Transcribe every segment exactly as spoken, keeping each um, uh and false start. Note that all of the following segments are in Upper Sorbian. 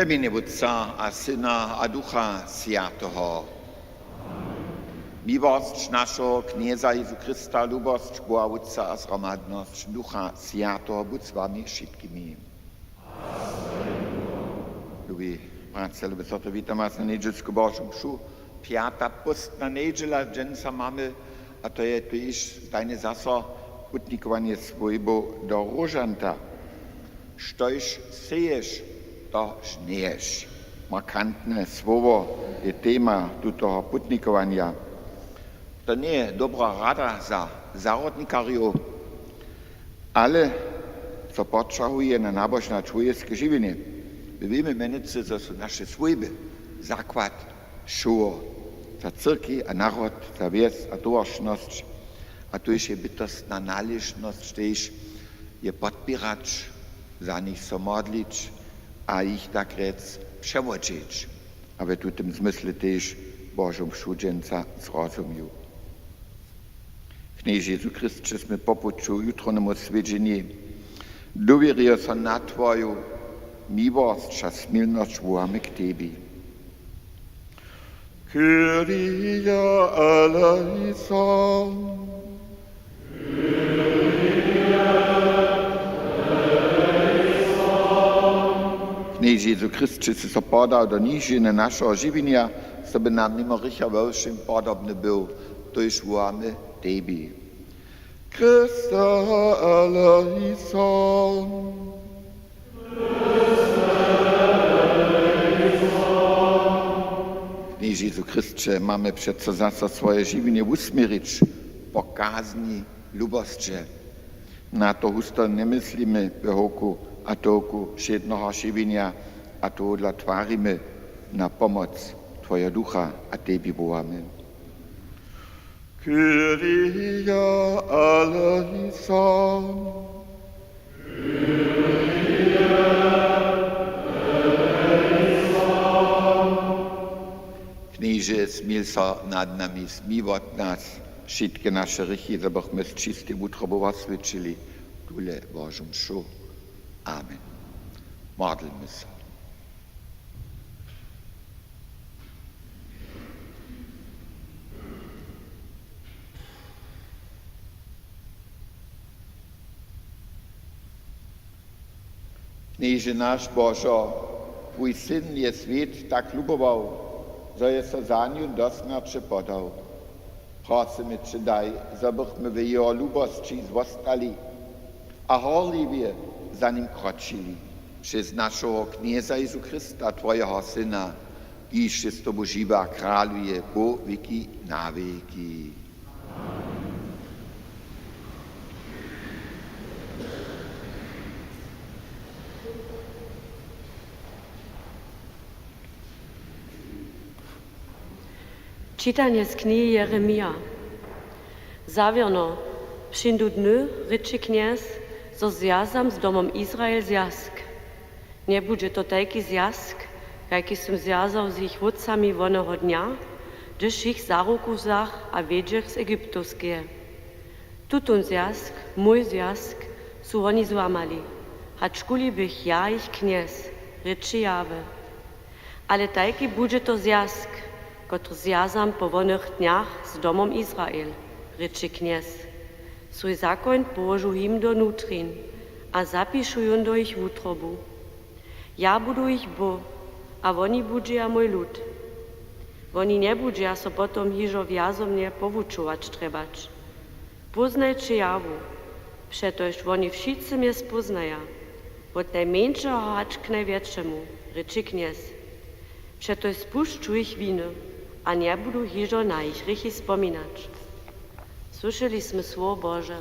W mjenje Wótca a Syna a Ducha Swjateho. Miłosć našeho Knjeza Jezu Chrysta, lubosć Boha Wótca a zhromadnosć Ducha Swjateho budź z wami wšitkimi. Lubi bratřa, lube sotry, witam was na njedźelsku Božu mšu. Pjata póstna njedźela dźensa mamy, a to je tež stajnje zaso putnikowanje swójbow do Róžanta. Štož seješ, to žnjeješ. Markantne słowo je tema tutoho putnikowanja. To njeje dobra rada za zahrodnikarjow, ale so poćahuje na nabožne a čłowjeske žiwjenje. My wěmy mjenujcy, zo su naše swójby zakład, šoło za cyrkej a narod, za wjes a towaršnosć. A tuž je bytostna naležnosć tež je podpěrać, za nich so modlić a jich tak rjec přewodźeć. A w tutym zmysle tež Božu mšu dźensa zrozumił. Knježe Jezu Chrysće, smy po puću k jutrownymu swjedźenju dowěrijo so na twoju miłosć a smilnosć, wołamy k tebi. Kyrie eleison. Knježe Jezu Chrysće, sy so podał do nižiny našeho žiwjenja, zo by nam nimo hrěcha we wšěm podobny był, tuž wołamy tebi. Christe eleison. Knježe Jezu Chrysće, mamy přeco zaso swoje žiwjenje wusměrić po kazni lubosće. Na to husto njemyslimy we howku a tołku wšědneho žiwjenja, a tohodla twarimy na pomoc twojeho Ducha a tebi wołamy. Kyrie eleison. Knježe, smil so nad nami, smil wot nas wšitke naše hrěchi, zo bychmy z čistej wutrobu woswjećili tule Božu mšu. Amen. Modlmy so. Knježe naš Božo, twój Syn je swět tak lubował, zo je so za nju do smjerće podał. Prosymy će, daj, zo bychmy w jeho lubosći zwostali a horliwje za nim kročili. Přez našeho Knjeza Jezu Chrysta, twojeho Syna, kiž je z tobu žiwy a kraluje po wěki na wěki. Čitanje z knihi Jeremija. Zawěrno, přińdu dny, rěči Knjez, zo zwjazam z domom Izrael zwjazk. Njebudźe to tajki zwjazk, kajki sym zwjazał z jich wótcami woneho dnja, hdyž jich za ruku wzach a wjedźech z Egyptowskeje. Tutón zwjazk, mój zwjazk, su woni złamali, hačkuli běch ja jich Knjez, rěči Jahwe. Ale tajki budźe to zwjazk, kotryž zwjazam po wonych dnjach z domom Izrael, rěči Knjez. Swój zakoń połožu jim do nutrin a zapišu jón do jich wutrobu. Ja budu jich Bóh a woni budźeja mój lud. Woni njebudźeja so potom hižo wjazomnje powučować trjebać. Póznajće Jahwu, přetož woni wšitcy mje spóznaja, wot najmjeńšeho hač k najwjetšemu, rěči Knjez. Přetož spušću jich winy a njebudu hižo na jich hrěchi spominać. Słyšeli smy słowo Bože.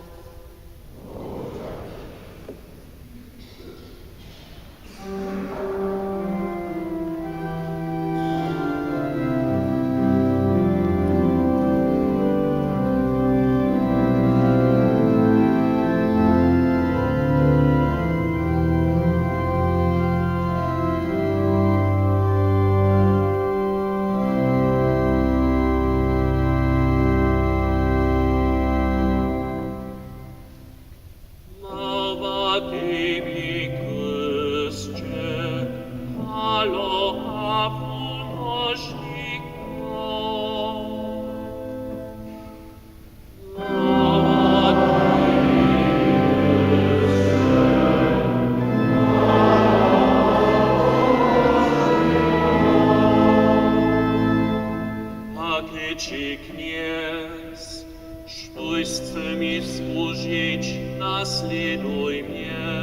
Štóž chce mi słužić, naslěduj mje,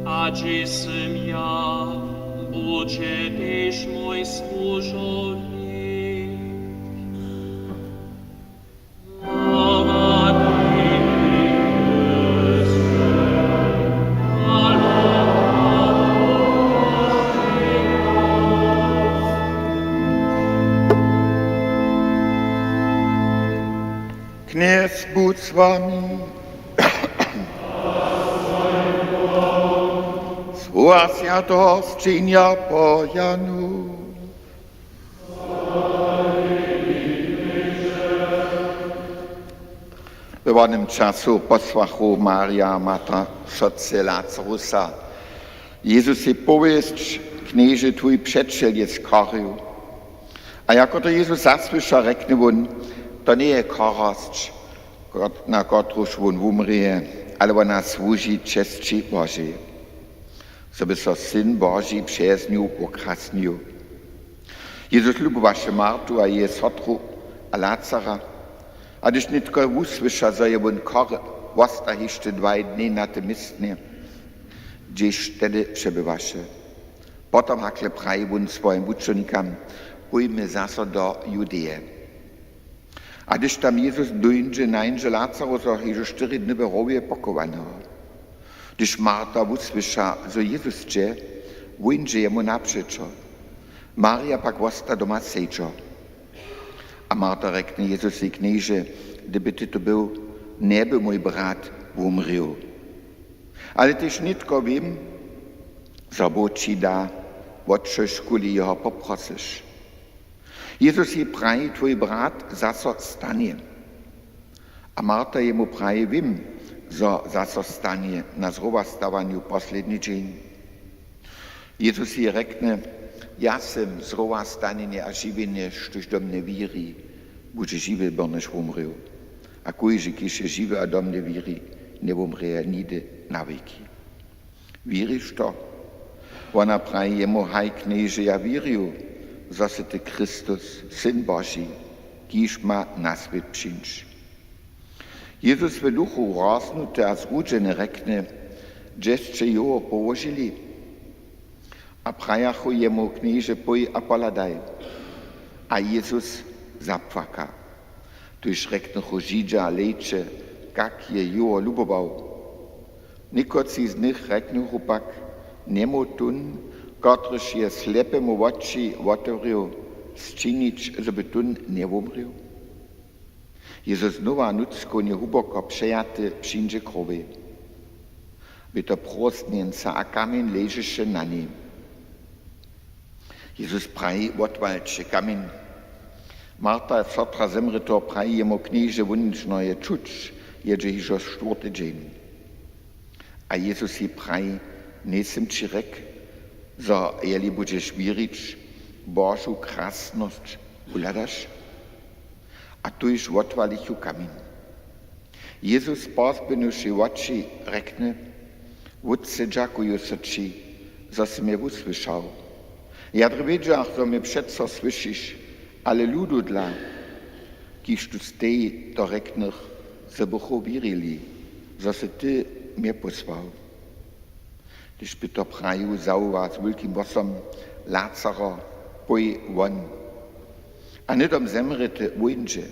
a hdźež sym ja, budźe tež mój słužownik. Knjez budź z wami. Słowa swjateho sćenja po Janu. We wonym času posłachu Marja a Marta wšotře Lazarusa. Jezusej powěsć: Knježe, twój přećel je schorił. A jako to Jezus zasłyša, rjekny wón: To njeje chorosć, kot-, na kotruž wón wumrěje, ale wona słuži česći Božej, zo by so Syn Boži přez nju wukrasnił. Jezus lubowaše Martu a jeje sotru a Lazara. A hdyž nětko wusłyša, zo je wón chory, wosta hišće dwaj dnje na tym městnje, hdźež tehdy přebywaše. Potom hakle praji wón swojim wučernikam: Pójmy zaso do Judeje. A hdyž tam Jezus dóńdźe, nańdźe Lazarusa hižo štyri dny we hrobje pochowaneho. Hdyž Marta wusłyša, zo Jezus dźe, wóńdźe jemu napřećo. Marja pak wosta doma sedźo. A Marta rjekny Jezusej: Knježe, hdyby ty tu był, njeby mój brat wumrěł. Ale tež nětko wěm, zo Bóh ći da, wo čožkuli jeho poprosyš. Jezus jej praji: Twój brat zaso stanje. A Marta jemu praji: Wěm, zo zaso stanje na zrowastawanju posledni dźeń. Jezus jej rjekny: Ja sym zrowastanjenje a žiwjenje, štóž do mnje wěri, budźe žiwy, byrnjež wumrěł. A kóždy, kiž je žiwy a do mnje wěri, njewumrěje nihdy na wěki. Wěriš to? Wona praji jemu: Haj, Knježe, ja wěrju, zo sy ty Chrystus, Syn Boži, kiž ma na swět přińć. Jezus, w duchu wrosnuty a zrudźeny, rjekny: Hdźe sće joho połožili? A prajachu jemu: Knježe, pój a pohladaj. A Jezus zapłaka. Tuž rjeknychu Židźa: Hlejće, kak je joho lubował. Někotři z nich rjeknychu pak: Njemóhł tón, kotryž je slepemu woči wotewrěł, sčinić, zo by tón njewumrěł? Jezus znowa nutřkownje hłuboko přejaty přińdźe k hrobej. Bě to prózdnjeńca a kamjeń ležeše na njej. Jezus praji: Wotwalće kamjeń. Marta, sotra zemrěteho, praji jemu: Knježe, wón ničo je čuć, je dźe hižo štwórty dźeń. A Jezus jej praji: Njejsym ći rjekł, zo jeli budźeš wěrić, Božu krasnosć wuhladaš? A tuž wotwalichu kamjeń. Jezus, pozběhnyłši woči, rjekny: Wótče, dźakuju so ći, zo sy mje wusłyšał. Ja drje wědźach, zo mje přeco słyšiš, ale ludu dla, kiž tu steji, to rjeknych, zo bychu wěrili, zo sy ty mje pósłał. Hdyž bě to prajił, zawoła z wulkim hłosom: Lazaro, pój won! A hnydom zemrěty wóńdźe,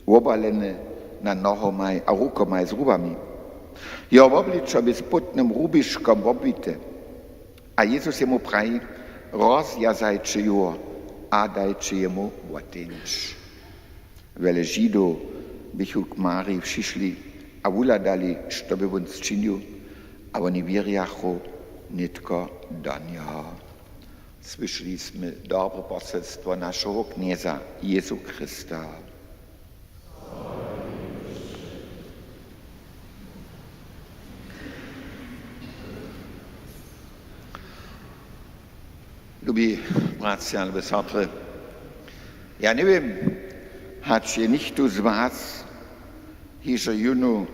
wobaleny na nohomaj a rukomaj z rubami. Jeho wobličo bě z pótnym rubiškom wobwite. A Jezus jemu praji: Rozwjazajće joho a dajće jemu woteńć. Wjele Židow běchu k Mariji přišli a wuhladali, što by wón sčinił, a woni wěrjachu nětko do njeho. Słyšeli smy dobre poselstwo našeho Knjeza Jezu Chrysta. Lubi bratřa, lube sotry, ja njewěm, hač je něchtó z was hižo jónu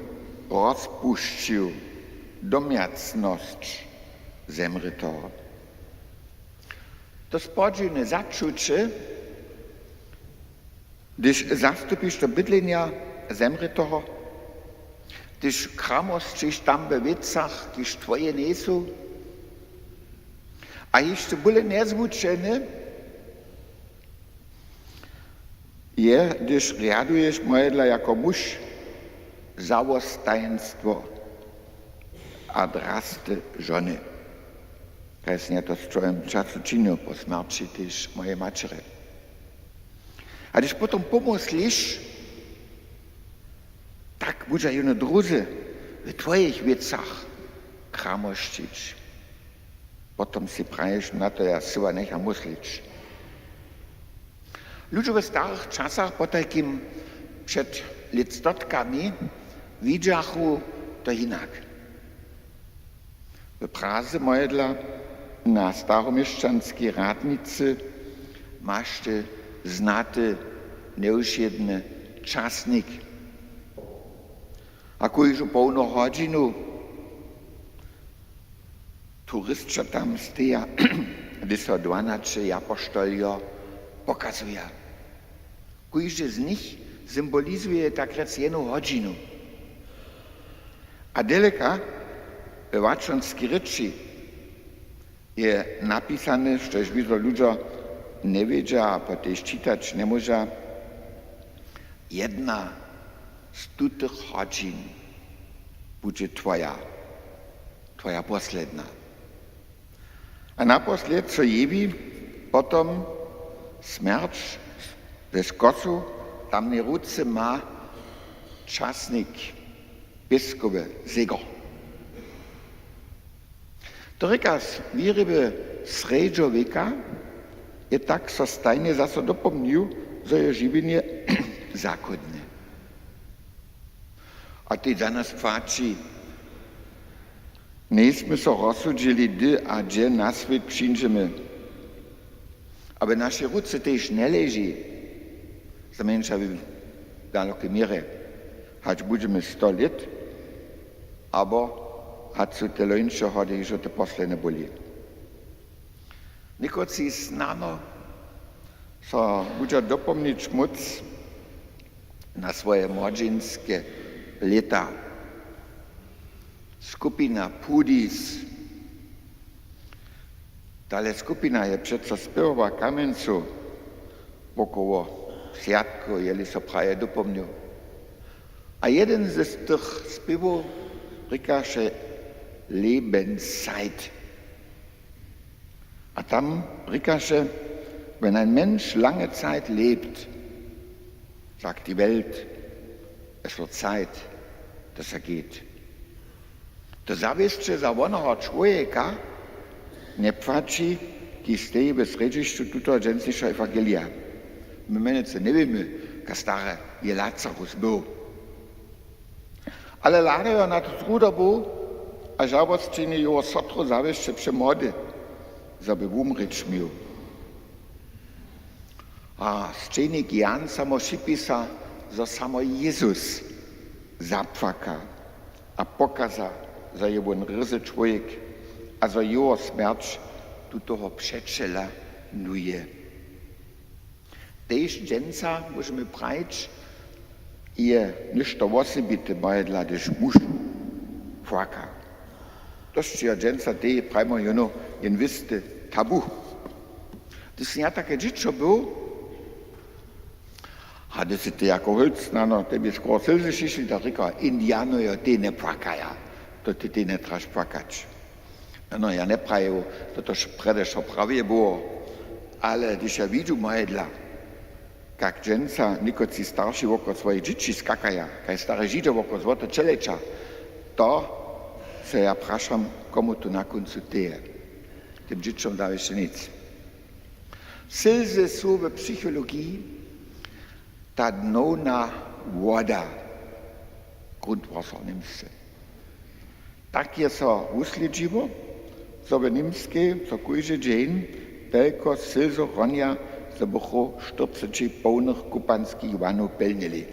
rozpušćił domjacnosć zemrěteho. To je podźiwne začuće, hdyž zastupiš do bydlenja zemrěteho, hdyž kramosćiš tam we wěcach, kiž twoje njejsu, a hišće bóle njezwučeny je, hdyž rjaduješ mojedla jako muž zawostajenstwo a drasty žony, kaž sym ja to w swojim času činił po smjerći tež mojeje maćerje. A hdyž potom pomysliš, tak budźa jónu druzy w twojich wěcach kramosćić. Potom sej praješ: „Na to ja scyła njecham myslić.“ Ludźo w starych časach, potajkim před lětstotkami, widźachu to hinak. W Praze mojedla na staroměšćanskej radnicy maš ty znaty njewšědny časnik. A kóždu połnu hodźinu turisća tam steja, hdyž so dwanaće japoštoljo pokazuja. Kóždy z nich symbolizuje tak rjec jenu hodźinu. A deleka we łaćonskej rěči je napisane, štož wězo ludźo njewědźa a po tež čitać njemóža: „Jedna z tutych hodźin budźe twoja, twoja posledna.“ A naposled so jewi potom smjerć ze skosu, tamnej ruce ma časnik, pěskowy zegar. To rěka, wěriwy srjedźowjeka je tak so stajnje zaso dopomnił, zo je žiwjenje zachodne. A tež za nas płaći: Njejsmy so rozsudźili, hdy a hdźe na swět přińdźemy. A w našej ruce tež njeleži, znajmjeńša w dalokej měrje, hač budźemy sto lět, abo hač su te lońše hody hižo te posledne byli. Někotři snano so budźa dopomnić móc na swoje młodźinske lěta. Skupina Pudis. Tale skupina je přeco spěwowa kamjencu wokoło swjatkow, jeli so praje dopomnił. A jedyn z tych spěwow rěkaše Lebenszeit. A tam rěkaše: „Wenn ein Mensch lange Zeit lebt, sagt die Welt, es wird Zeit, dass er geht.“ To zawěsće za woneho čłowjeka njepłaći, kiž steji w srjedźišću tutoho dźensnišeho ewangelija. My mjenujcy njewěmy, kaž stary je Lazarus był. Ale hladajo na tu zrudobu a žałosćenje jeho sotru zawěsće přemłody, zo by wumrěć měł. A sćenik Jan samo připisa, zo samo Jezus zapłaka a pokaza, zo je wón ryzy čłowjek a zo jeho smjerć tutoho přećela nuje. Tež dźensa, móžemy prajić, je něšto wosebite, majedla hdyž muž płaka. To sće jo dźensa tež, prajimo, jónu jen wěsty tabu. Hdyž sym ja take dźěćo był, a hdyž sy ty jako hólc, nano, tebi skoro slzy přišli, tak rěka: „Indianojo, tej njepłakaja, to ty tej njetraš płakać.“ No, ja njeprajił, zo to š-, prjedy wšo prawje było, ale hdyž ja widźu, majedla, kak dźensa někotři starši woko swojich dźěći skakaja, kaž stare Židźo woko złote ćeleča, to so ja prašam, komu to na kóncu teje? Tym dźěćom zawěsće nic. Slzy su w psychologiji ta dnowna woda, Grundwasser w Němsce. Tak je so wuslědźiło, zo w Němskej so kóždy dźeń telko slzy ronja, zo bychu štyrceći połnych kupanskich wanow pjelnili.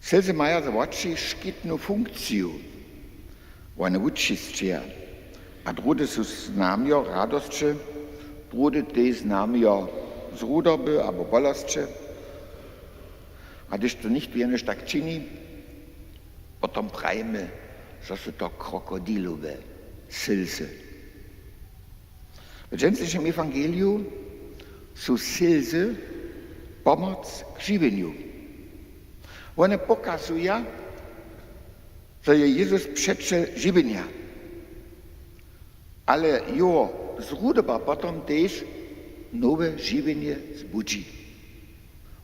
Slzy maja za woči škitnu funkciju. Wone wučisćeja. A druhdy su znamjo radosće, druhdy tež znamjo zrudoby abo bolosće. A hdyž to něchtó jenož tak čini, potom prajimy, zo su to krokodilowe slzy. W dźensnišim ewangeliju su slzy pomoc k žiwjenju. Wone pokazuja, zo je Jezus přećel žiwjenja. Ale jeho zrudoba potom tež nowe žiwjenje zbudźi.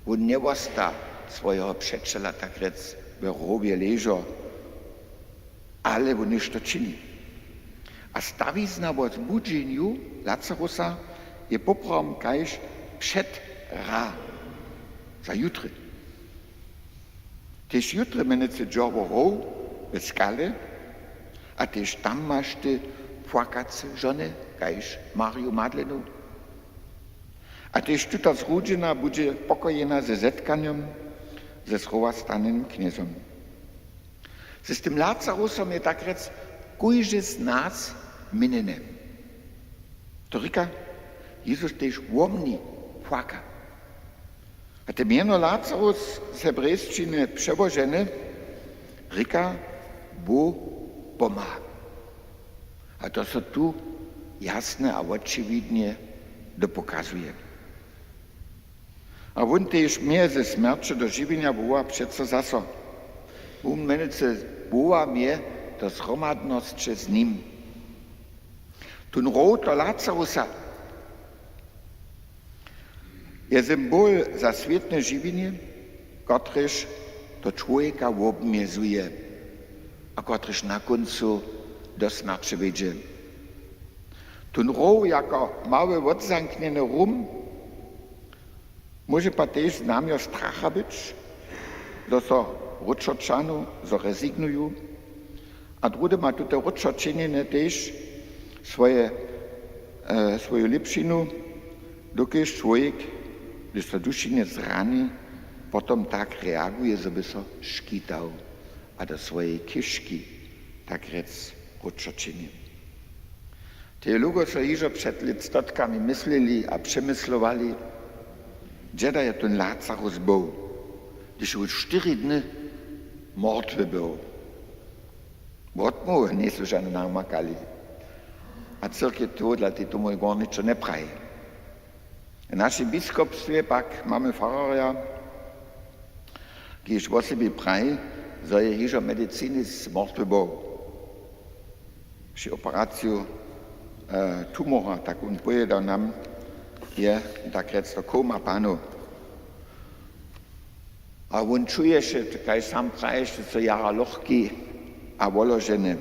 Wón njewosta swojeho přećela, tak rjec, we rowje ležo, ale wón něšto čini. A stawizna wo zbudźenju Lazarusa je poprawom kaž předhrada za jutry. Tež jutry mjenujcy dźorło row we skale, a tež tam maš ty płakace žony, kaž Marju Madlenu. A tež tuta zrudźena budźe pokojena ze zetkanjom ze srowastanym knjezom. Z tym Lazarusom je, tak rjec, kóždy z nas měnjene. To rěka, Jezus tež wo mni płaka. A te mjeno Lazarus z hebrejšćiny přełožene rěka: Bóh pomha. A to so tu jasne a wočiwidnje dopokazuje. A wón tež měje ze smjerće do žiwjenja woła přeco zaso. Wón mjenujcy woła mje do zhromadnosće z nim. Tón row to Lazarusa je symbol za swětne žiwjenje, kotrež to čłowjeka wobmjezuje a kotrež na kóncu do smjerće wjedźe. Tón row jako mały wotzanknjeny rum móže pak tež znamjo stracha być, zo so wróćo ćahnu, zo rezignuju. A druhdy ma tute wróćo činjene tež swoje, e, swoju lěpšinu, dokelž čłowjek, hdyž so dušenje zrani, potom tak reaguje, zo by so škitał a do swojej chěžki, tak rjec, wróćo čini. Teologojo hižo před lětstotkami myslili a přemyslowali, hdźeda je tón Lazarus był, hdyž wón štyri dny mortwy był. Wotmołwy njejsu žane namakali. A cyrkej tohodla tej tomu gorničo njepraji. W našim biskopstwje pak mamy fararja, kiž wo sebi praji, zo je hižo medicinis mortwy był. Při operaciju, e, tumora, tak wón powěda nam, je, tak rjec, to koma panu. A wón čuješe, kaž sam praješe, so jara lochki a woloženy.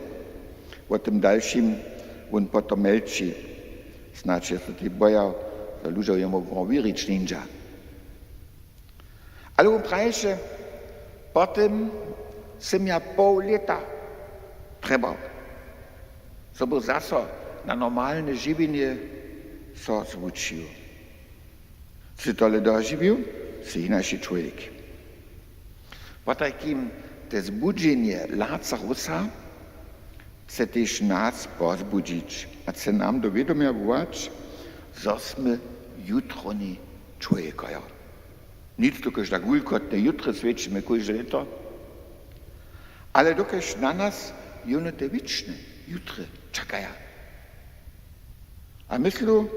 Wo tym dalšim wón potom mjelči. Snadź je so tej bojał, zo ludźo jemu wěrić nińdźa. Ale wón praješe: Potom sym ja poł lěta trjebał, zo bych zaso na normalne žiwjenje so zwučił. Sy tole dožiwił, sy hinaši čłowjek. Potajkim te zbudźenje Lazarusa chce tež nas pozbudźić a chce nam do wědomja wołać, zo smy jutrowni čłowjekojo. Nic, dokelž tak wulkotne jutre swjećimy kóžde lěto, ale dokelž na nas jónu te wěčne jutre čakaja. A myslu,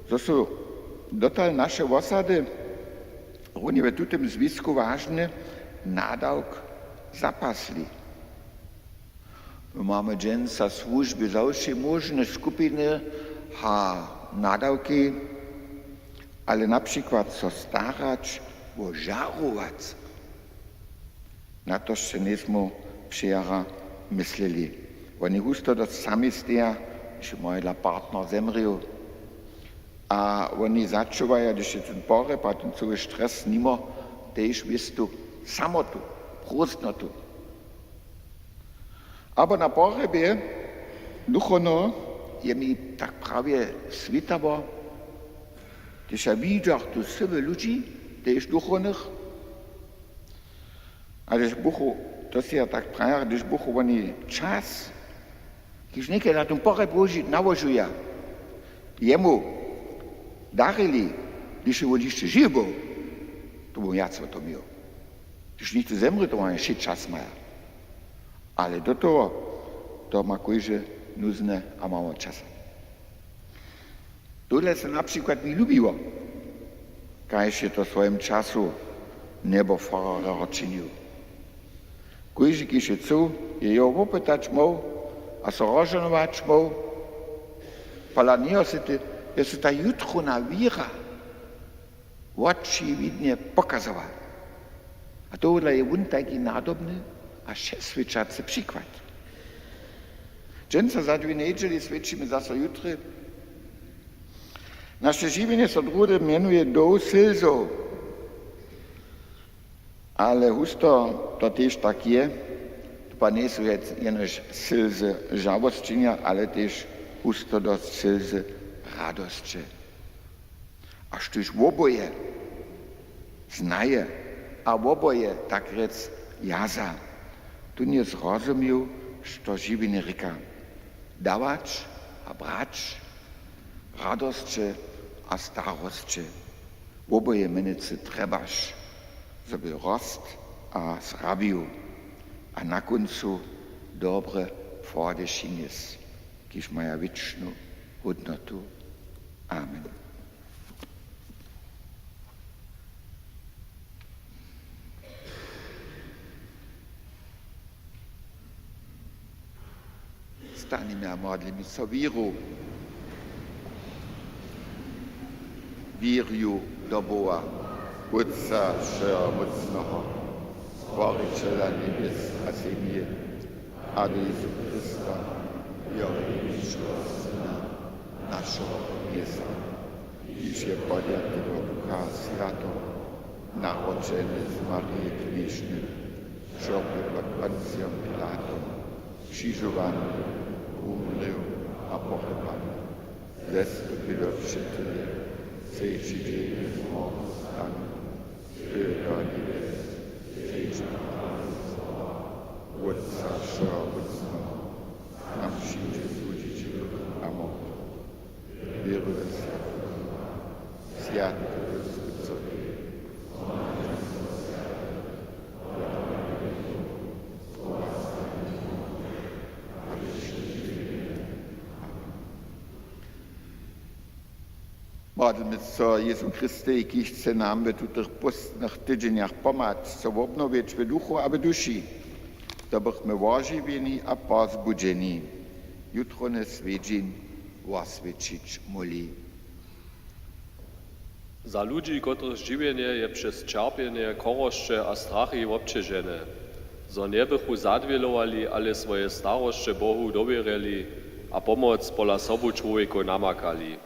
zo su dotal naše wosady runje w tutym zwisku wažne, nadawk zapasli. My mamy dźensa słužby za wšě móžne skupiny a nadawki, ale na přikład so starać wo žarowac, na to sće njejsmy přejara myslili. Woni husto dosć sami steja, hdyž mój partner zemrěł. A woni začuwaja, hdyž je ten pohrepa, ten cyły stres nimo, tež wěstu samotu, prózdnotu. Abo na pohrebje duchowneho je mi tak prawje switało, hdyž ja widźach tu syły ludźi, tež duchownych, a hdyž buchu, to sej ja tak praja, hdyž buchu woni čas, kiž někaj na ten pohreb nałožuja, jemu darili, hdyž je wón hišće žiwy był, to bym wjac wo to měł. Kiž něchtó zemrě, to maja wšě čas maja. Ale do toho to ma kóždy nuzne a mało časa. Tohle se na přikład mi lubiło, kaž je to w swojim času njebofararjo činił. Kóždy, kiž je chcył, je jeho wopytać móhł a so rozžohnować móhł. Pola njeho se ty, je so ta jutrowna wěra wočiwidnje pokazował. A tohodla je wón tajki nadobny a přeswědčacy přikład. Dźensa za dwě njedźeli swědčimy zaso jutry. Naše žiwjenje so druhdy mjenuje dołh slzow. Ale husto to tež tak je, to pak njejsu jenož slzy žałosćenja, ale tež husto do slzy radosće. A štóž woboje znaje a woboje, tak rjec, jaza, tón je zrozumił, što žiwjenje rěka: dawać a brać, radosće a starosće. Woboje mjenujcy trjebaš, zo by rósł a zrabił a na kóncu dobre płody přinjesł, kiž maja wěčnu hódnotu. Amen. Stanimy a modlimy so wěru. Wěrju do Boha, Wótca wšehomócneho, Stworićela njebjes a zemje, a do Jězu Chrysta, jeho jeničkeho Syna, našeho Knjeza, kiž je podjatego Ducha Swjateho, narodźeny z Marije Knježny, ćerpjeł pod Poncijom Pilatom, křižowany, wumrěł a pochowany, zestupy do třećeje, třeći dźeń z mortwych stanył, spěje do njebjes, přińdźe na prawicu Boha, Wótca wšehomócneho, tam přińdźe судźić žiwych a mortwych. Wěrujemy w Swjatu Ducha, Swjatu Katolsku Cyrkej, Modlmy so, Jezu Christej, kiž chce nam w tutych póstnych tydźenjach pomhać, so wobnowić w duchu a w duši, zo bychmy wožiwjeni a pozbudźeni jutrowny swjedźeń woswjećić móhli. Za ludźi, kotrychž žiwjenje je přez ćerpjenje, chorosće a strachy wobćežene, zo njebychu zadwělowali, ale swoje starosće Bohu dowěrjeli a pomoc pola sobu čłowjekow namakali.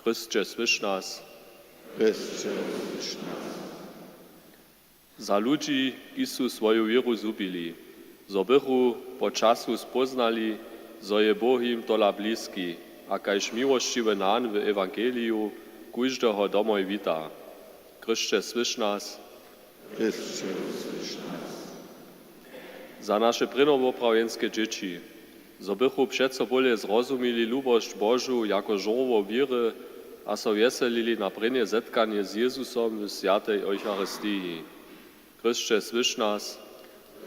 Chrysće, słyš nas. Chrysće, słyš nas. Za ludźi, kiž su swoju wěru zhubili, zo bychu po času spóznali, zo je Bóh jim tola bliski a kaž miłosćiwy nan w ewangeliju kóždeho domoj wita. Chrysće, słyš nas. Chrysće, słyš nas. Za naše prěnowoprawjenske dźěći, zo bychu přeco bóle zrozumili lubosć Božu jako žórło wěry a so wjeselili na prěnje zetkanje z Jezusom w swjatej Eucharistiji. Chrysće, słyš nas.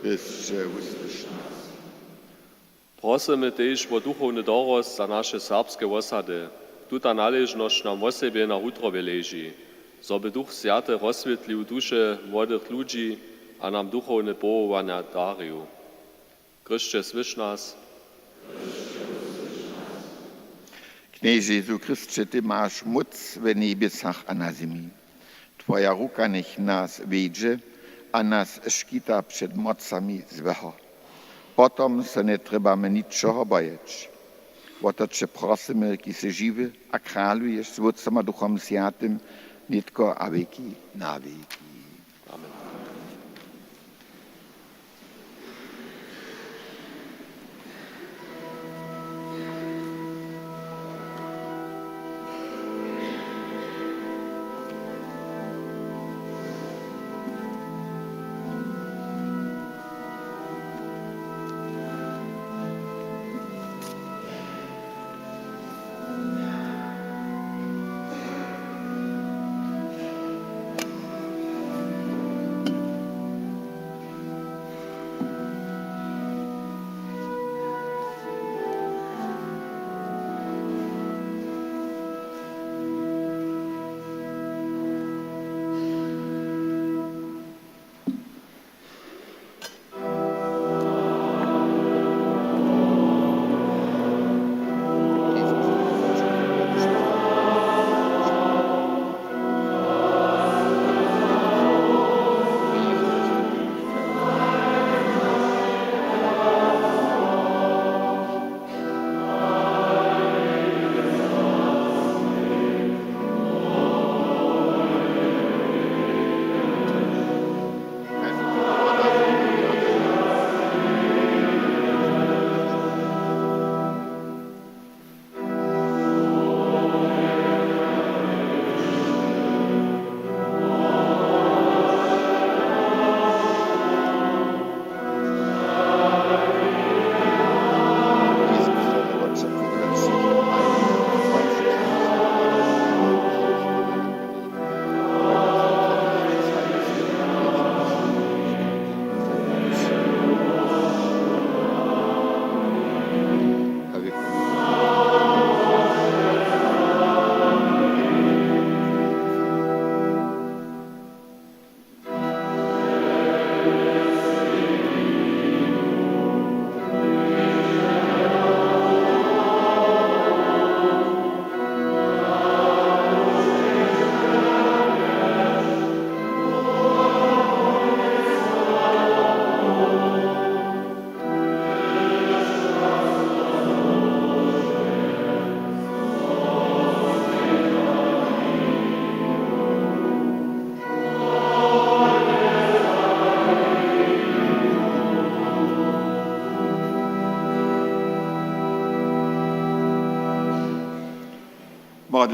Chrysće, wusłyš nas. Prosymy tež wo duchowny dorosć za naše serbske wosady. Tuta naležnosć nam wosebje na wutrobje leži, zo by Duch Swjaty rozswětlił duše młodych ludźi a nam duchowne powołanja darił. Chrysće, słyš nas. Knježe Jezu Chrysće, ty maš móc w njebjesach a na zemi. Twoja ruka njech nas wjedźe a nas škita před mocami złeho. Potom so njetrjebamy ničeho bojeć. Wo to će prosymy, kiž sy žiwy a kraluješ z Wótcom a Duchom Swjatym, nětko a wěki na wěki. Amen.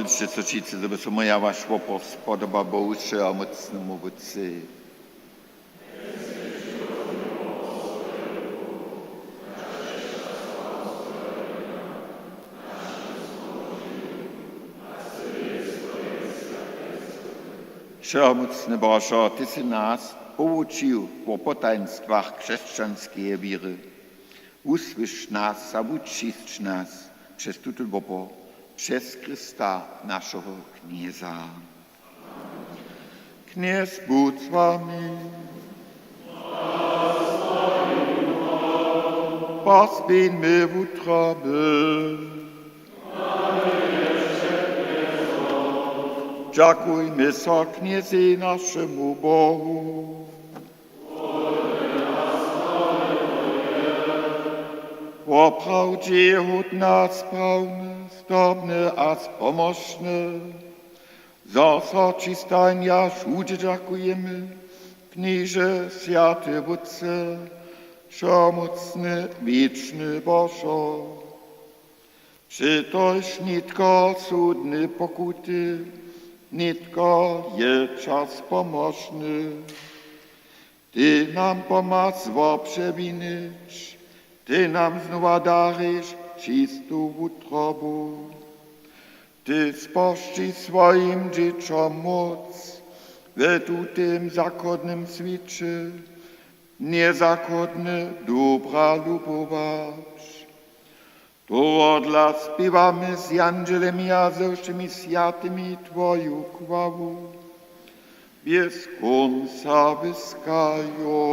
Wšeco čisty, zo by so mój a waš wopor spodoba Bohu, wšehomócnemu Wótcej. Wšehomócny Božo, ty sy nas powučił wo potajnstwach křesćanskeje wěry. Wusłyš nas a wučisć nas přez tuto dobu, přez Chrysta, našeho Knjeza. Knjez budź z wami. Pozběhńmy wutroby. Dźakujmy so Knjezej, našemu Bohu. Woprawdźe je hódne a sprawne, zdobne a spomóžne, zo so ći stajnje a wšudźe dźakujemy, Knježe, swjaty Wótče, wšehomócny, wěčny Božo. Přetož nětko su dny pokuty, nětko je čas pomóžny. Ty nam pomhaj wopřewinić, ty nam znowa dariš čistu wutrobu. Ty spožči swojim dźěćom móc we tutym zachodnym swěće njezachodne dobra lubować. Tohodla spěwamy z jandźelemi a ze wšěmi swjatymi twoju chwalu bjez kónca wyskajo.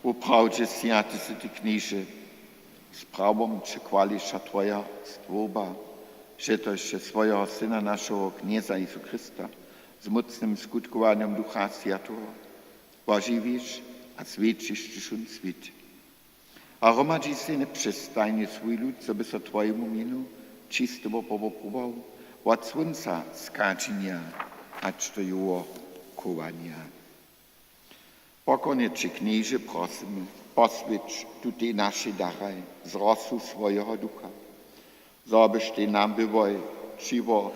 Woprawdźe swjaty sy ty, Knježe, z prawom přechwališa twoja stwórba, přetož sy swojeho Syna, našeho Knjeza Jezu Chrysta, z mócnym skutkowanjom Ducha Swjateho wožiwiš a swjećiš tón swět. A hromadźiš sej njepřestajnje swój lud, zo by so twojemu mjenu čisty wopor wopruwał, wot słónca schadźenja hač do joho chowanja. Pokornje će, Knježe, prosymy, poswjeć tutej našej daraj z rosu swojeho Ducha, zo byštej nam byłoj ćěło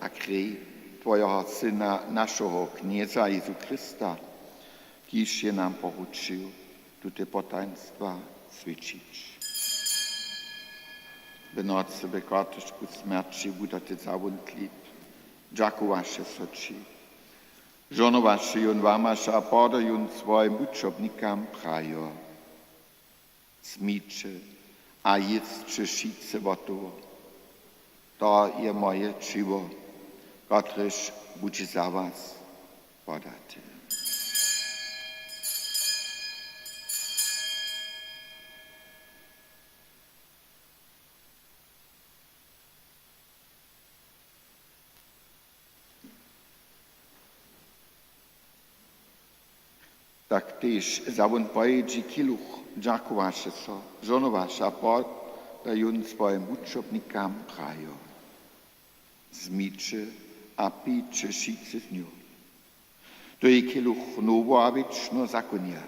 a krej twojeho Syna, našeho Knjeza Jezu Chrysta, kiž je nam poručił tute potajnstwa swjećić. W nocy, w kotryž bu smjerći wudaty za wón chlěb, dźakowaše so ći, žohnowaše jón, łamaše a poda jón swojim wučobnikam, prajo: Wzmiće a jěsće wšitcy wot toho. To je moje ćěło, kotrež budźe za was podate. Tak tež za wón pojědźi kiluch, dźakowaše so, žohnowaše a poda jón swojim wučobnikam, prajo: Wzmiće a pijće wšitcy z nju. To je kiluch noweho a wěčneho zakonja,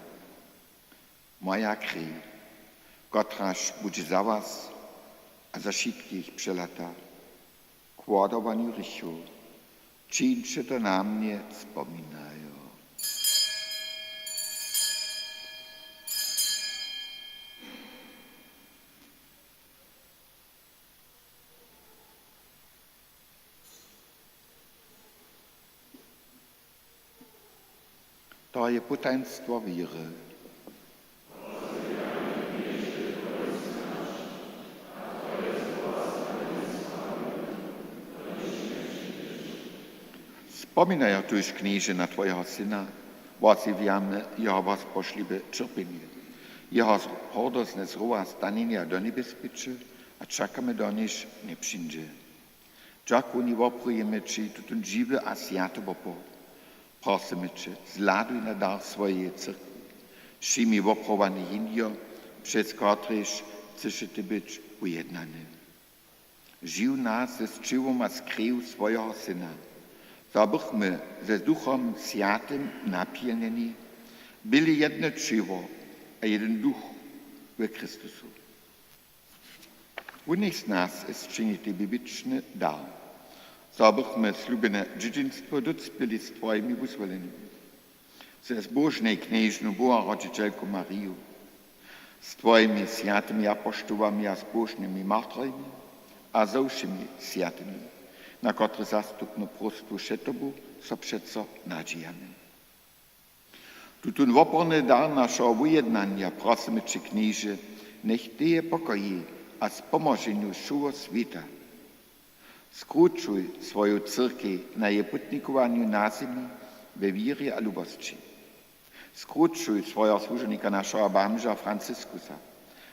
moja krej, kotraž budźe za was a za wšitkich přelata k wodawanju hrěchow. Čińće to na mnje spominajo. To je potajnstwo wěry. Spominajo tuž, Knježe, na twojeho syna, wozjewjamy jeho wospošliwe ćerpjenje, jeho hordosne zrowa stanjenje do njebjez pěće a čakamy, doněž njepřińdźe. Dźakowanje woprujeimy ći tutón žiwy a swjaty wopor. Prosymy će, zhladuj na dar swojeje cyrkwi. Přijmi woprawdanje jenijo, přez kotrež chceše ty być wujednany. Žiw nas z ćěłom a z kreju swojeho syna, zo bychmy z Duchom Swjatym napjelnjeni byli jedne ćěło a jedyn duch we Chrystusu. Wunjech z nas sčini tebi wěčny dar, zo bychmy slubjene dźědźinstwo docpěli z twojimi wuzwolenymi. Ze zbóžnej knježnu Boha rodźićelku Mariju, z twojimi swjatymi apoštołami a zbóžnymi martrojemi a ze wšěmi swjatymi, na kotrež zastupnu próstwu před tobu so přeco nadźijamy. Tutón woporny dar našeho wujednanja prosymy će, Knježe, njech dej pokoji a spomoženju wšeho swěta. Skrućuj swoju cyrkej na jeje putnikowanju na zemi we wěrje a lubosći. Skrućuj swojeho słužebnika, našeho bamža Franciskusa,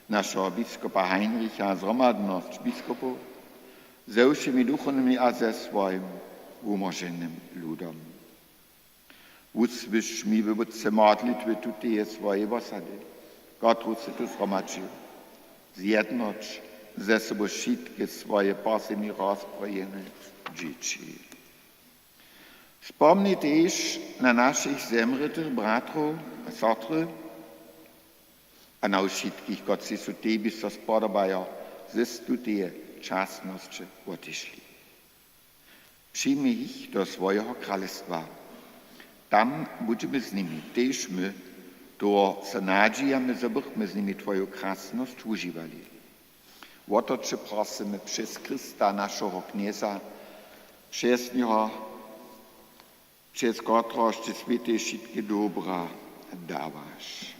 našeho biskopa Heinricha a zhromadnosć biskopow ze wšěmi duchownymi a ze swojim wumóženym ludom. Wusłyš mi, Wótče, modlitwy tuteje swojej wosady, kotruž sy tu zhromadźił. Zjednoć ze sobu wšitke swoje po zemi rozprojene dźěći. Spomni tež na našich zemrětych bratrow a sotry a na wšitkich, kotřiž su tebi so spodobajo, z tuteje časnosće wotišli. Přijmi jich do swojeho kralestwa. Tam budźemy z nimi tež my, toho so nadźijamy, zo bychmy z nimi twoju krasnosć wužiwali. Wo to će prosymy přez Chrysta, našeho Knjeza, přez njeho, přez kotrehož će swětej wšitke dobra dawaš.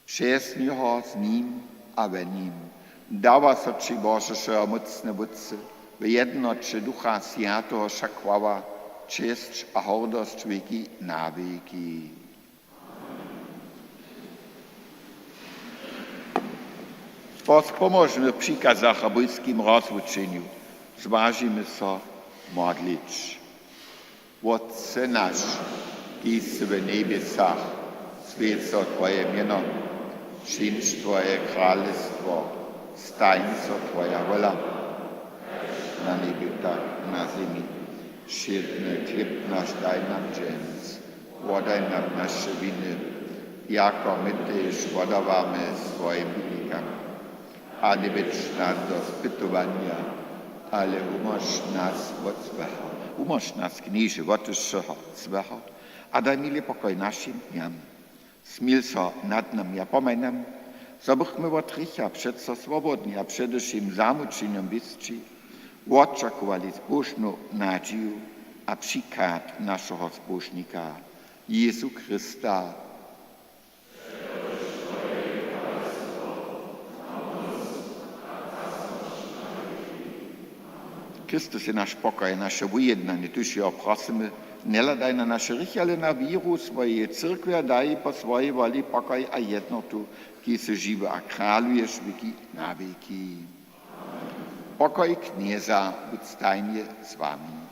Přez njeho, z nim a we nim dawa so ći, Bože, wšehomócny Wótče, w jednoće Ducha Swjateho wša chwała, česć a hordosć wěki na wěki. Po spomožnych přikazach a bójskim rozwučenju zwažimy so modlić. Wótče naš, kiž sy w njebjesach, swjeć so twoje mjeno, přińdź twoje kralestwo, stań so twoja wola, na njebju tak na zemi. Wšědny chlěb naš daj nam dźens, wodaj nam naše winy, jako my tež wodawamy swojim winikam. A njewjedź nas do spytowanja, ale wumóž nas wot złeho. Wumóž nas, Knježe, wot wšeho złeho a daj miłi pokoj našim dnjam. Smil so nad nami a pomhaj nam, zo bychmy wot hrěcha přeco swobodni a přede wšěm zamućenjom wěsći wočakowali zbóžnu nadźiju a přichad našeho Zbóžnika Jězu Chrysta. Chrystus je naš pokoj, naše wujednanje. Tuž jeho prosymy, njehladaj na naše hrěchi, ale na wěru swojeje cyrkwje a daj po swojej woli pokoj a jednotu, kiž sy žiwy a kraluješ wěki na wěki. Pokoj Knjeza budź stajnje z wami.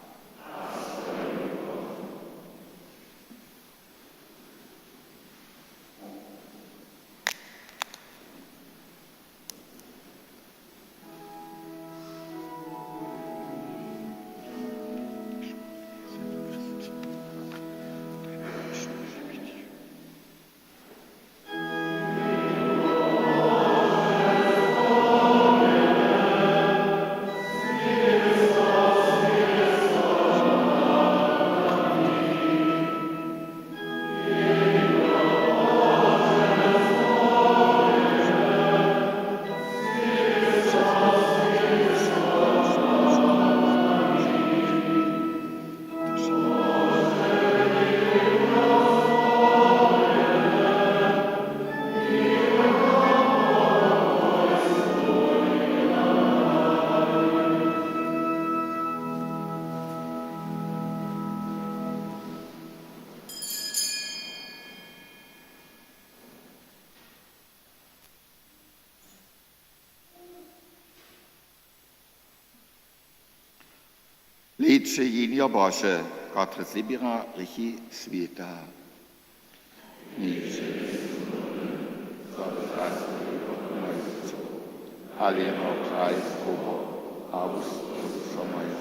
Lětše jenijo Bože, kotrež zběra hrěchi swěta. Ale jeno praj słowo a wusłyšo moje.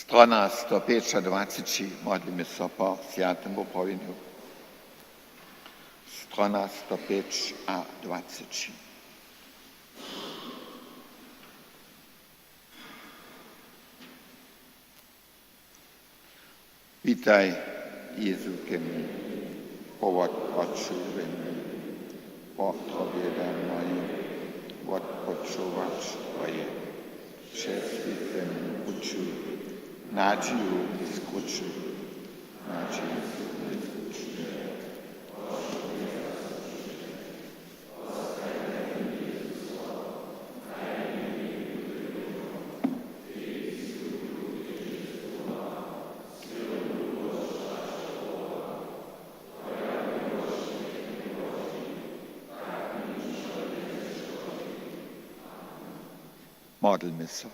Strona sto pěć a dwaceći, modlimy so po swjatym woprawjenju. Strona sto pěć a dwaceći. Witaj, Jezu, ke mni, po wotpoču we mni, po trobje we mni, wotpočować Twoje. Přeswětemu puću, nadźiju mi skruću, nadźiju mi skruću. Modlmy so.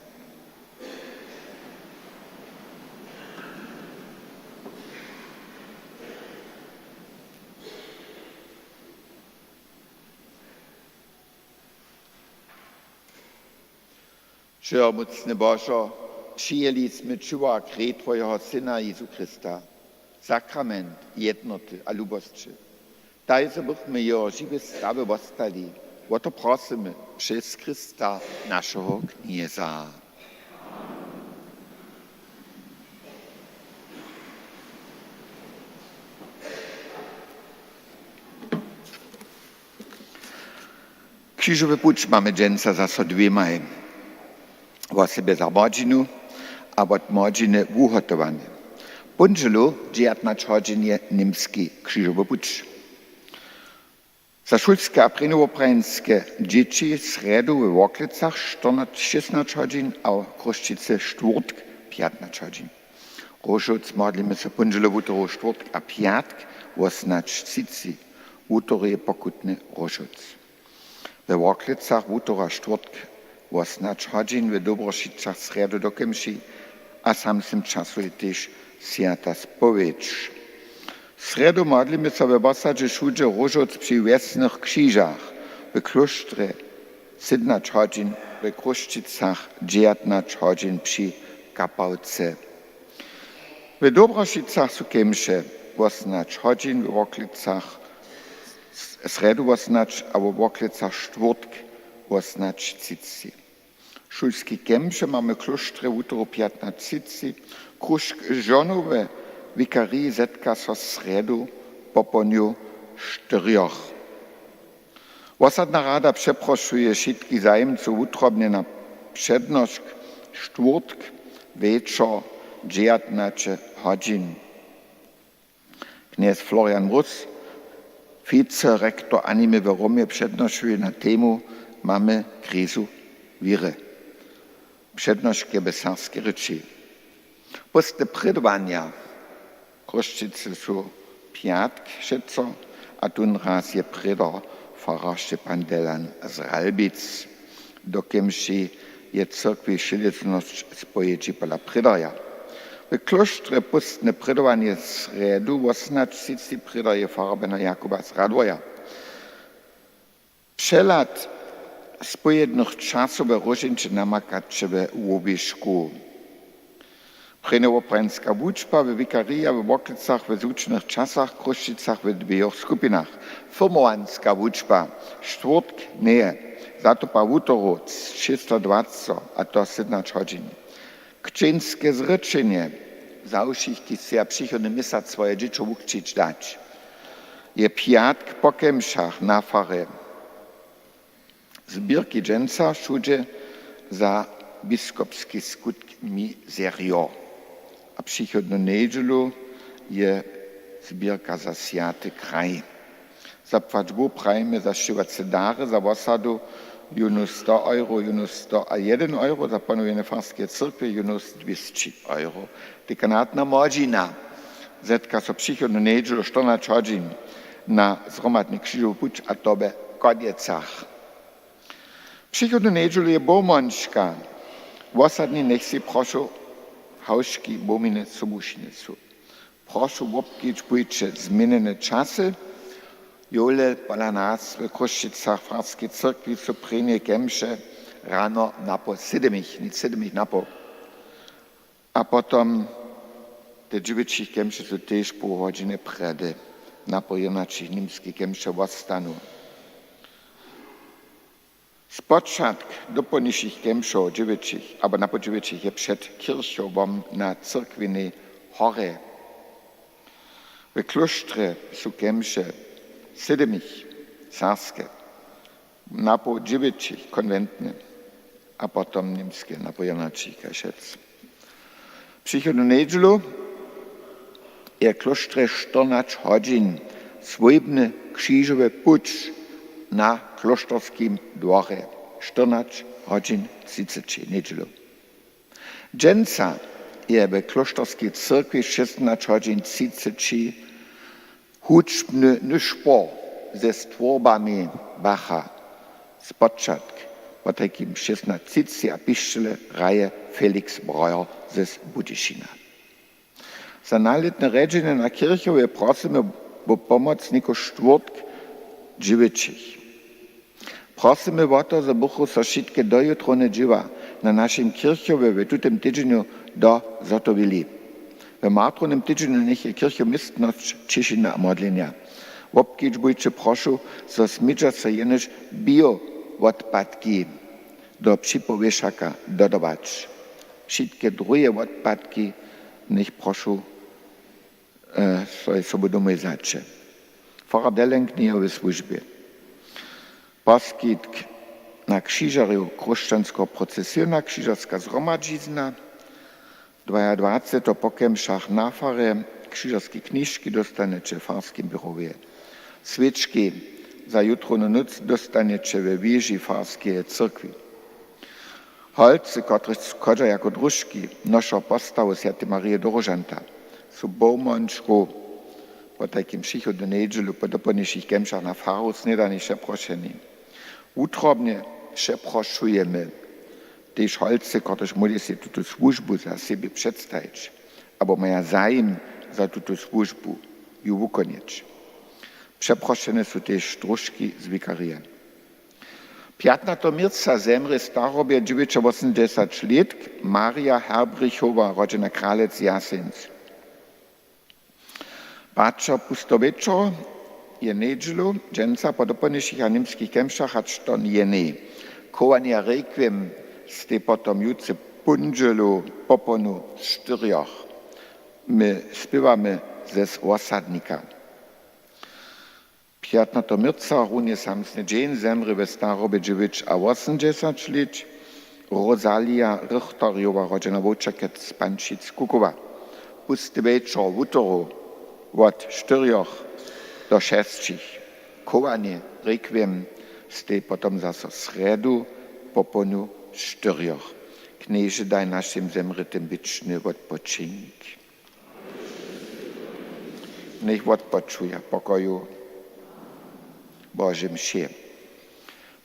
Wšehomócny Božo, přijeli smy ćěło a krej Twojeho Syna Jezu Chrysta, sakrament jednoty a lubosće. Daj, zo bychmy jeho žiwe stawy wostali. Wo to prosymy přez Chrysta, našeho Knjeza. Křižowy puć mamy dźensa zaso dwěmaj. Wosebje za młodźinu a wot młodźiny wuhotowany. W póndźelu dźewjatnaće hodźin je němski křižowy puć. Za šulske a prěnjowoprawjenske dźěći srjedu we Worklecach štyrnaće, šěsnaće hodźin a w Chrósćicy štwórtk pjatnaće hodźin. Róžowc modlimy so póndźelu, wutoru, štwórtk a pjatk wosomnaće třiceći. Wutoru je pokutny róžowc. We Worklecach wutoru a štwórtk wosomnaće hodźin, we Dobrošičach srjedu do kemši a w samsnym času je tež swjata spowědź. W srjedu modlimy so we wosadźe šudźe róžowc při wjesnych křižach, w klóštrje sydomnaće hodźin, we Chrósćicach dźewjatnaće hodźin při kapałce. W Dobrošicach su kemše wosomnaće hodźin, we Worklecach s-, srjedu wosomnaće a we Worklecach štwórtk wosomnaće třiceći. Šulske kemše mamy w klóštrje wutoru pjatnaće třiceći. Kružk žonow we wikariji zetka so srjedu popołdnju štyrjoch. Wosadna rada přeprošuje wšitkich zajimcow wutrobnje na přednošk štwórtk wječor dźewjatnaće hodźin. Knjez Florian Mróz, wicerektor Animy w Romje, přednošuje na temu Mamy krizu wěry. Přednošk je w serbskej rěči. Póstne prědowanja. Chrósćicy su pjatk wšitcy a tón raz je prědar farar Šćepan Delan z Ralbic. Do kemši je cyrkwi wšelěznosć spojedźi pola prědarja. W klóštrje póstne prědowanje srjedu wosomnaće třiceći, prědar je farar Bena Jakuba z Radworja. Přehlad spojednych časow we Róžeńće namakaće we woběžku. Prěnjowoprawjenska wučba we wikarija we Worklecach we zwučbnych časach, w Chrósćicach we dwěch skupinach. Firmowanska wučba štwórtk njeje, za to pak wutoru, šěsćadwaceteho, a to sydomnaće hodźin. Křćeńske zrěčenje za wšěch, kiž chceja přichodny měsac swoje dźěćo wuchćić dać, je pjatk po kemšach na farje. Zběrki dźensa wšudźe za biskopski skutk Miserere. A přichodnu njedźelu je zběrka za swjaty kraj. Zapłać Bóh prajimy za sćěhowace dary, za wosadu jónu sto euro, jónu sto a jedyn euro, za ponowjenje farskeje cyrkwje jónu dwěsći euro. Dekanatna młodźina zetka so přichodnu njedźelu štyrnaće hodźin na zhromadny křižowy puć, a to we Chodźecach. Přichodnu njedźelu je Bowmonška. Wosadni njech sej, prošu, hałžki, bowminy, sobušiny su. Prošu, wobkedźbujće změnjene časy. Jowle pola nas w Chrósćicach w farskej cyrkwi su prěnje kemše rano napoł sydymich, nic sydymich napoł. A potom te dźěwići kemše su tež poł hodźiny prjedy napoł jědnaćich. Nimski kemše wostanu. Spočatk dopołdnišich kemšow dźěwićich abo napoł dźěwićich je před kěrchowom na Cyrkwjenej horje. W klóštrje su kemše sydomich, serbske napoł dźěwićich, konwentne, a potom nimske napoł jědnaćich kaž šec. Přichodnu njedźelu je w klóštrje štyrnaće hodźin swójbny křižowy puć na klóšterskim dworje. Štyrnaće hodźin třiceći njedźelu. Dźensa je w klóšterskej cyrkwi šěsnaće hodźin třiceći hudźbny nyšpor ze stwórbami Bacha. Spočatk potajkim šěsnaće třiceći a pišćele hraje Felix Breuer z Budyšina. Za nalětne rjedźenje na kěrchowje prosymy wo pomoc někoho štwórtk dźěwićich. Prosymy wo to, zo bychu so wšitke dojutrowne dźěła na našim kěrchowje w tutym tydźenju dozhotowili. W martwownym tydźenju njech je kěrchow městnosć ćišiny a modlenja. Wobkedźbujće, prošu, zo smědźa so jenož biowotpadki do připowěšaka dodawać. Wšitke druhe wotpadki njech, prošu, e, so je sobu domoj wzaće. Farar Deleng njeje w słužbje. Poskitk na křižerju chróšćanskeho procesiona, křižerska zhromadźizna, dwajadwaceteho po kemšach na farje. Křižerske knižki dóstanjeće w farskim běrowje. Swěčki za jutrownu nóc dóstanjeće we wěži farskeje cyrkwi. Holcy, kotrež chodźa jako družki nošo postawu swjateje Marije do róžanta, su Bohmónčku potajkim přichodnu njedźelu po dopołdnišich kemšach na faru snědani přeprošeni. Wutrobnje přeprošujemy tež holcy, kotrež móhli sej tutu słužbu za sebje předstajić abo maja zajim za tutu słužbu ju wukonjeć. Přeprošene su tež družki z wikarije. Pjatnateho měrca zemrě w starobje dźewjećawosomdźesać lětk Marja Herbrichowa, rodźena Kralec, Jaseńc. Paćer pusto wječor je njedźelu, dźensa po dopołdnišich a němskich kemšach hač do njenej. Chowanje a rekwiem stej potom jutře póndźelu popołdnju w štyrjoch. My spěwamy ze Wosadnika. Pjatnateho měrca, runje samsny dźeń, zemrě we starobje dźewjećawosomdźesać lět Rosalia Richterjowa, rodźena Wowčakec z Pančic-Kukowa. Pusty wječor wutoru wot štyrjoch do šesćich. Chowanje, rekwiem, stej potom zaso srjedu popołdnju štyrjoch. Knježe, daj našim zemrětym wěčny wotpočink. Njech wotpočuja w pokoju Božej mši.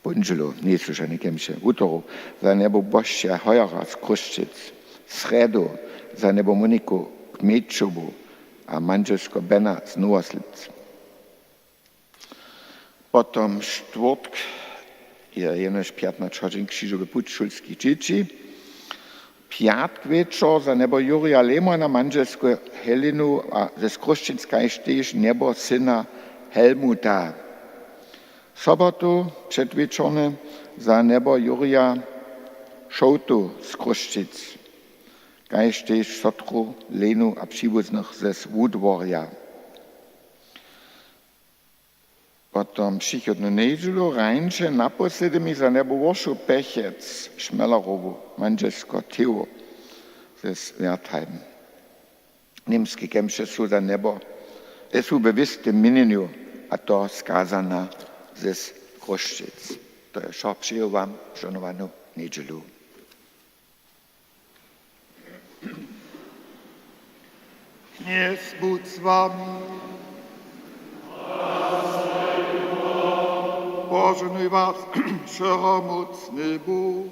Póndźelu njejsu žane kemše. Wutoru za njebobłosće Hojera z Chrósćic. Srjedu za njebomoniku Kmejčowu a mandźelsko Bena z Nowoslědc. Potom štwórtk je jenož pjatnaće hodźin křižowy puć šulskich dźěći. Pjatk wječor za njebo Jurja Lehmana, mandźelsku Helenu a ze Chrósćic, kaž tež njebo syna Helmuta. Sobotu předwječornje za njebo Jurja Šołtu z Chrósćic, kaž tež sotru Lenu a přiwóznych ze Wudworja. Potom přichodnu njedźelu rańše napołsledemi za njebo woršu Pechec Šmelerowu, mandźelsko Theo z Wertheim. Němske kemše su za njebo, e, su we wěstym měnjenju, a to skazana z Chrósćic. To je wšo. Přeju wam šonowanu njedźelu. Knjez budź z wami. Požohnuj was wšehomócny Bóh,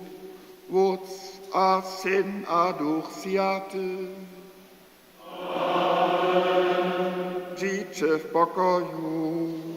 Wótc a Syn a Duch Swjaty. Dźiće w pokoju.